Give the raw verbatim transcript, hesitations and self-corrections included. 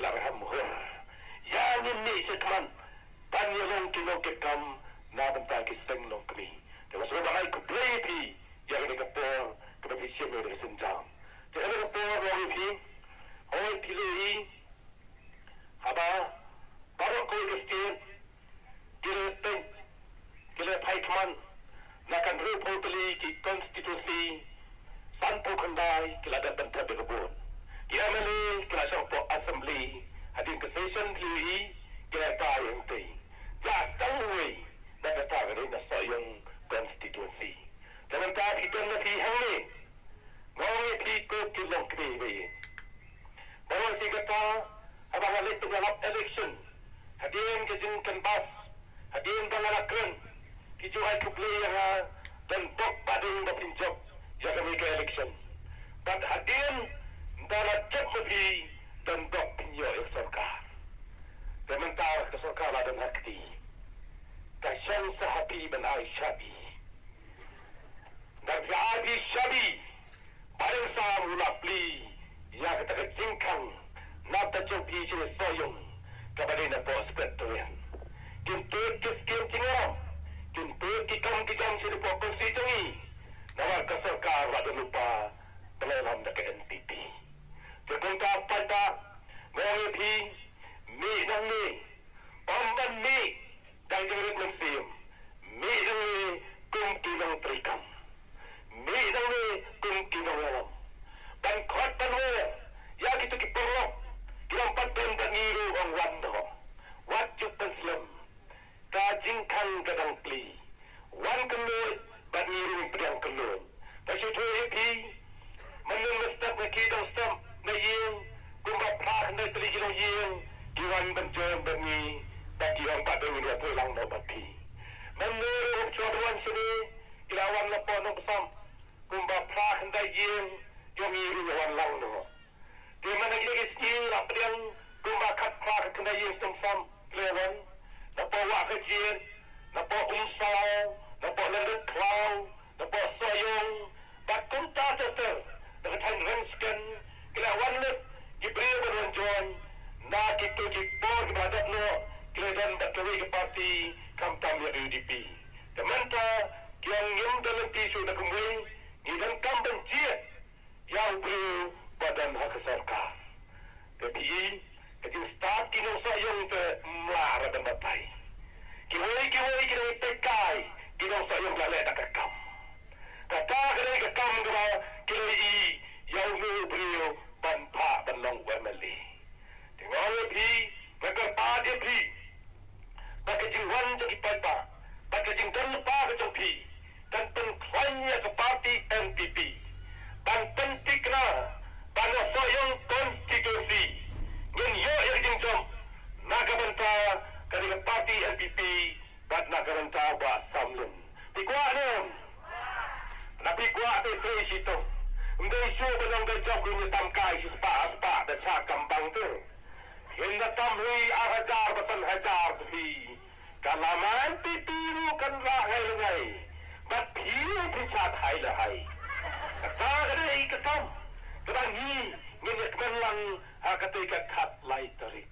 Arham hur. Ïa ngin mih shakhmat ban ïalong ki nongkitkam na bynta ki seng longkmie. Te nga sngewbha ai khublei ïa phi ïa kane ka por kaba phi shim ïa kane ka sienjam. Te kane ka por long ïa phi. Hooid phi la ïohi haba baroh kawei ka state ki la teng, ki la phai khmat na ka hynriewphew tylli ki constituency, sanphew khyndai ki la dep ban thep ïa ka vote. Ki M L A ki la shong hapoh assembly, hadien ka session phi la ïohi ki la tai hangtei. Ïa tang uwei na kata ka dei na Sohiong constituency. Te mynta phi don na phi hangne, nga ong ïa phi ko ki longkmie ba ïeit. Baroh shi katta haba nga leit pynïalap election, hadien ka jingcanvass, hadien ba nga la kren, ki ju ai khublei ïa nga, don bok ba dei ba phin jop ïa kane ka election. Bad hadien ba la jop ma phi, don bok phin ïoh ïa ka sorkar. Te mynta ka sorkar la don ha kti, ka shong sa ha phi ban ai shabi. Ngan phi ai phi shabi ba dang sam u la plie ïa kata ka jingkhang na bynta jong phi sha Sohiong kaba dei na poh Secretariat. Kin tuid ki skim jingïarap, kin tuid ki kam ki jam sha poh constituency jong ngi. Namar ka sorkar la don lypa ba la ïalam da ka N P P. Te kumta paidbah, nga ong ïa phi, mih nangne, ym ban mih dang jingrit mynsiem, mih nangne kum ki nongtrei kam, mih nangne kum ki nongïalam. Ban khot ban wer ïa kito ki paralok kiba ym pat don bad ngi ruh, ong wan doh, wat ju pynslem. Ka jingkhang ka dang plie. Wan kynnoh bad ngi ruh pdiang kynnoh. Ka shu thuh ïa phi, mynnin mynstep na ki dang step na ïing, kumba phra khyndai tylli ki longïing ki wan ban join bad ngi, bad ki ong pat dei ngin ïathuh lang noh bad phi. Mynnin ruh haba wan shane ki la wan la poi nongpynsam, kumba phra khyndai ïing ki ong ngi ruh ïa wan lang noh. Te mynta ki dei ki sngi la pdiang kumba khatphra khatkhyndai ïing sdang sam ki la wan. Na poh Wah Khajied, na poh Umsaw, na poh Lyndet Khlaw, na poh Sohiong, bad kumta ter ter na ka thaiñ Rengskhen, ki la wan lut ki briew ban wan join. Na kito ki por kiba la dep noh ki la don bad kawei ka party, khamtam ïa ka U D P. Te mynta ki ong ngim don lynti shuh na kumwei, ngi donkam ban jied ïa u briew ba don ha ka sorkar. Te phi i, ka jingstad ki nong Sohiong te ym lah re ban batai. Kiwei kiwei ki dang ïa peit kai ki nong Sohiong ba la leh da ka kam. Kata ka dei ka kam kaba ki la i ïa uno u briew ban phah ban long u M L A. Te nga ong ïa phi, nga kyrpad ïa phi, ba ka jingwan jong ki paidbah, ba ka jingdon lypa ka jong phi kan pynkhlaiñ ïa ka party N P P ban pynthikna ba na Sohiong constituency ngin ïoh ïa ka jingjop na ka bynta ka dei ka party N P P bad na ka bynta Bah Samlin. Phi kwah ne em? Na phi kwah te trei shitom. Ym dei shuh ba nang da jop ruh ngi tam kai shi spah ar spah da sha kambang te. Phin da tam hi ar hajar ba san hajar te phi. Ka la man phi phi ruh kan rah ngai la ngai. Bad phi ruh phi chat hai la hai. Kata ka dei ka kam kaba ngi ngin ïa kmen lang ha katei ka khatlai tarik.